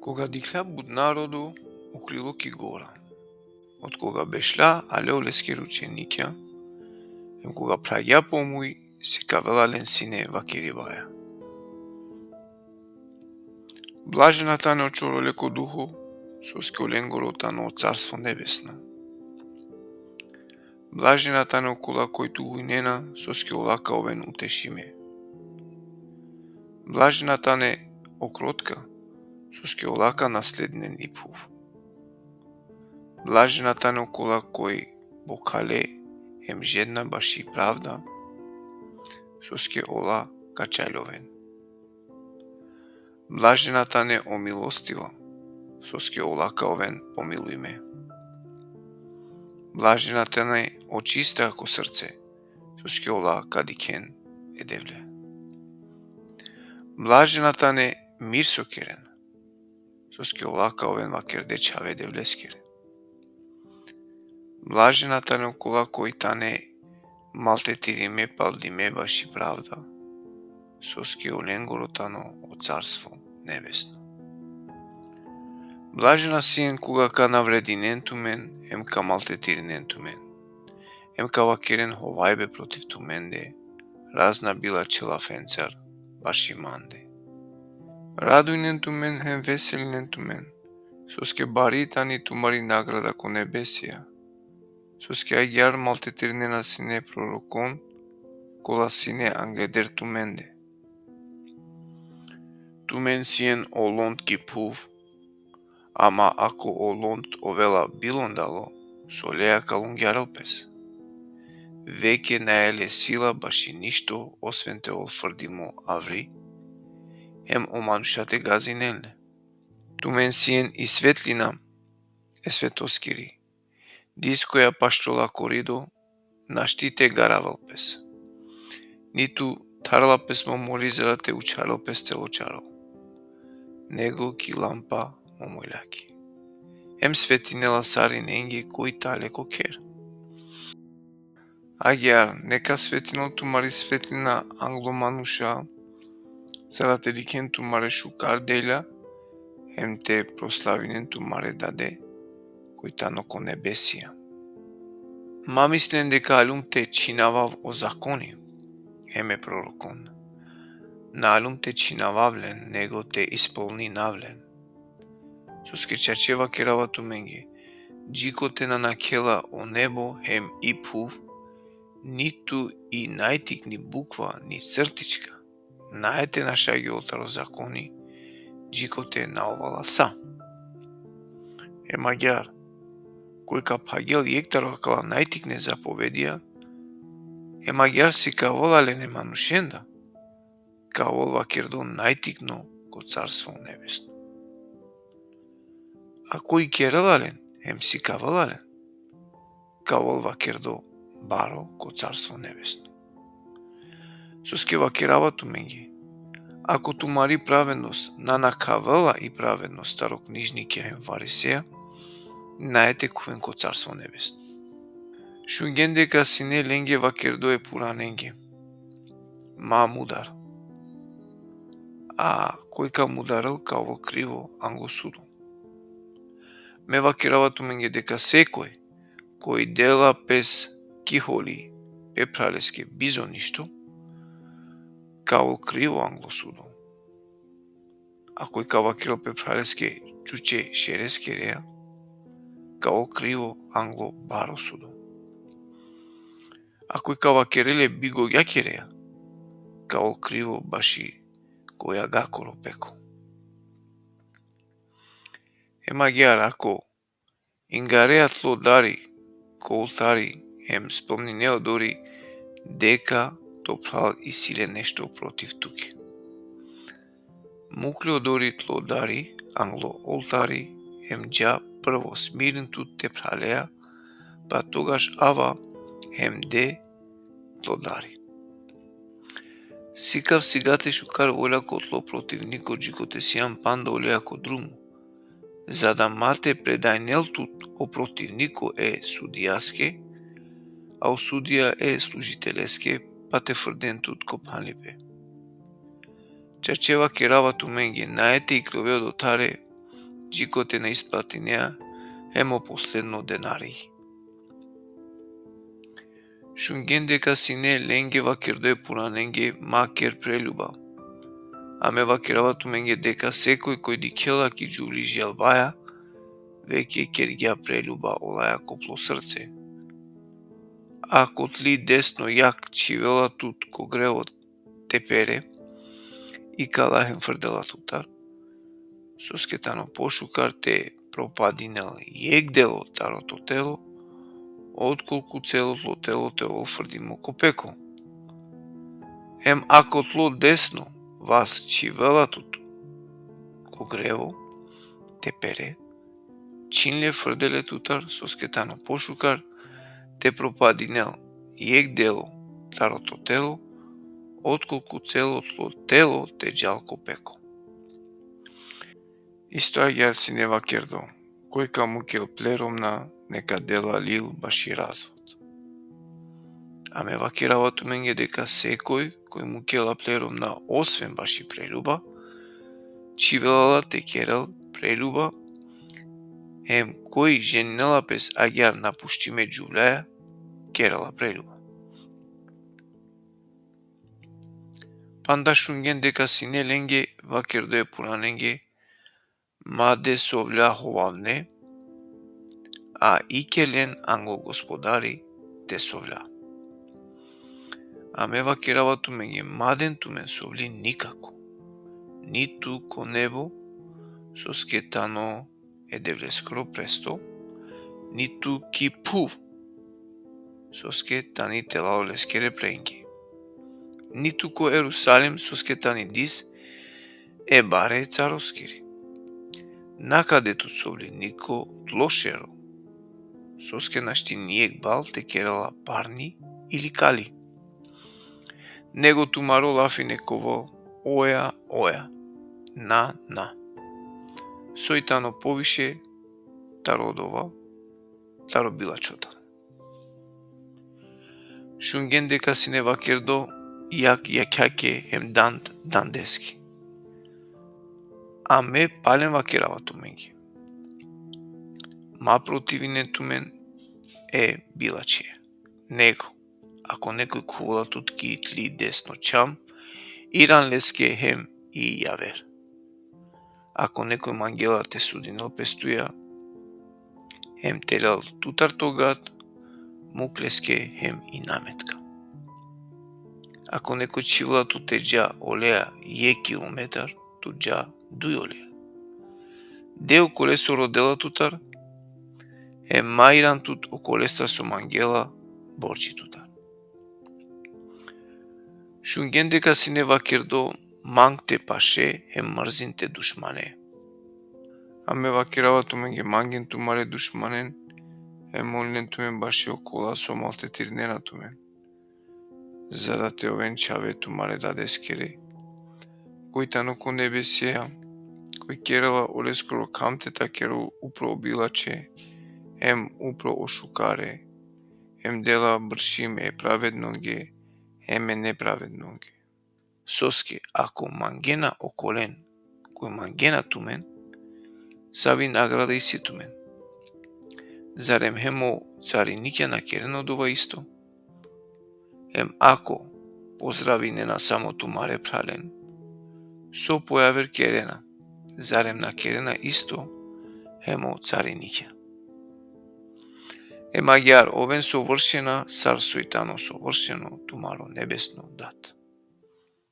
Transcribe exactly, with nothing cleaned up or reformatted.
Koga dikhlja but narodo, uklilo ki gora. Od koga bešlja, ale oleske učenikja, em koga phravgja po muj, sikavela len sine vakeribaja: Blažena tane o čorole ko duho, soske olengoro tano o carstvo nebesno. Blažena tane okola koj tugujnena, soske ola ka oven utešime. Blažena tane o krotka, soske ola ka nasledinen i phuv. Blažena tane okola koj bokhale em žedna baši pravda, soske ola ka čaljoven. Blažena tane o milostiva, soske ola ka oven pomilujme. Blažena tane o čista ko srce, soske ola ka dikhen e Devle. Blažena tane mir so keren, soske ola ka oven vakerde čhave Devleskere. Blažena tane okola koj tane maltretirime paldime baši pravda, soske olengoro tano o carstvo nebesno. Blažena sien koga ka navredinen tumen, em ka maltretirinen tumen, em ka vakeren hovajbe protiv tumende, razna bilačhe lafencar baši mande. Radujnen tumen hem veselinen tumen, soske bari tani tumari nagrada ko nebesija, soske agjaar maltretirnena sine prorokon, kola sine angleder tumende. Tumen sien o lond ki phuv, ama ako o lond ovela bilondalo, soleja ka longjarel pes. Veke nae le sila baši ništo, osven te ol frdimo avri, em o manuša te gazinen le. Tumen sien i svetlina e svetoskiri. Dis koja pašljola ko rido, našti te garavel pes, nitu tharela pes momori za da te učharel pes celo čaro, nego ki lampa momoljaki, em svetinela sarinenge koj tane ko kher. Agjaar, neka svetinel tumari svetlina anglo manuša, za da te dikhen tumare šukar delja, em te proslavinen tumare Dade, koj tano ko nebesija. Ma mislen deka aljum te čhinavav o zakoni, em e prorokon. Na aljum te čhinavav len, nego te ispolninav len. Soske čače vakerava tumenge, džikote na nakhela o nebo hem i phuv, nitu i najtikni bukva, ni crtička, nae te našagjol taro zakoni, džikote na ovela sa. Em agjaar, koj ka phagel jekh taro akala najtikne zapovedija, em agjaar sikavela len e manušenda, ka ovol vakerdo najtikno ko carstvo nebesno. A koj kerela len, hem sikavela len, ka ovol vakerdo baro ko carstvo nebesno. Soske vakerava tumenge, ako tumari pravednost na nakhavela i pravednost taro knižnikja hem fariseja, nae te khuven ko carstvo nebesno. Šungjen deka sine lenge vakerdo e puranenge: Ma mudar. A koj ka mudarel, ka ovol krivo anglo sudo. Me vakerava tumenge deka sekoj koj dela pes ki holi pe phraleske bizo ništo, ka ovol krivo anglo sudo. A koj ka vakerel pe phraleske čuče šereskerea, ka ovol krivo anglo baro sudo. A koj ka vakerel e bigogjakerea, ka ovol krivo baši ko jagakoro peko. Em agjaar, ako ingarea tlo dari ko oltari, hem spomnine odori deka to phral isi le nešto protiv tuke, mukle odori tlo dari anglo oltari, hem dža prvo smirin tut te phralea, pa togaš ava hem de tlo dari. Sikav sigate šukar volja ko tlo protivniko džikote sian panda oleja ko drumo, za da ma te predajnel tut o protivniko e sudijaske, a o sudija e služiteleske, pa te frden tut ko phanlipe. Čače vakerava tumenge, nae te iklove odothare, dži kote na isplatinea hem o posledno denari. Šungjen deka sine lenge vakerdo e puranenge: Ma ker preljuba. A me vakerava tumenge deka sekoj koj dikhela ki džuvli želbaja, veke kergja preljuba olaja ko plo srce. Ako tli desno jak čhivela tut ko grevo te pere, ikala hem frdela tutar, soske tano pošukar te propadinel jekh delo taro to telo, otkolku celo tlo telo te ovel frdimo ko peko. Em ako tlo desno vas čhivela tut ko grevo te pere, čhin le, frde le tutar, soske tano pošukar te propadinel jekh delo taro to telo, otkolku celo tlo telo te džal ko peko. Isto agjaar sine vakerdo: Koj ka mukel ple romna, neka dela lil baši razvod. A me vakerava tumenge deka sekoj koj mukela ple romna osven baši preljuba, čhivela la te kerel preljuba, em koj ženinela pes agjaar napuštime džuvljaja, kerela preljuba. Panda šungjen deka sine lenge vakerdo e puranenge: Ma de sovlja hovavne, a ike len anglo Gospodari te sovlja. A me vakerava tumenge: Ma den tumen sovli nikako, nitu ko nebo, soske tano e Devleskoro presto, nitu ki phuv, soske tani tela oleskere prenge, nitu ko Erusalim, soske tani dis e bare caroskiri. Na ka de tut sovli niko tlo šero, soske našti nijekh bal te kerela parni ili kali. Nego tumaro lafi nek ovel oja, oja, na, na. Soj tano poviše taro odova, taro bilačho tano. Šungjen deka sine vakerdo: Jak jakjake hem dand dandeske. A me palem vakerava tumenge: Ma protivinen tumen e bilačhe. Nego, ako nekoj khuvela tut ki tli desno čham, iran leske hem i javer. Ako nekoj mangela te sudinel pes tuja, hem te lel tutar to gat, muk leske hem i nametka. Ako nekoj čhivela tut te dža oleja jekh kilometar, tu dža duj oleja. De okole so rodela tutar, hem ma iran tut okolestar so mangela bordži tutar. Šungjen deka sine vakerdo: Mang te paše hem mrzin te dušmane. A me vakerava tumenge: Mangen tumare dušmanen, hem molinen tumen baši okola so maltretirinena tumen, za da te oven čhave tumare Dadeskere, koj tano ko nebeseja, koj kerela oleskoro kham te takerol upro o bilačhe, hem upro o šukare, hem dela bršim e pravednonge hem e nepravednonge. Soske ako mangena okolen koj mangena tumen, savi nagrada isi tumen? Zarem hem o carinikja na kerena odova isto? Em ako pozdravinena samo tumare phralen, so pojaver kerena? Zarem na kerena isto hem o carinikja? Em agjaar oven sovršena, sar soj tano sovršeno tumaro nebesno Dat.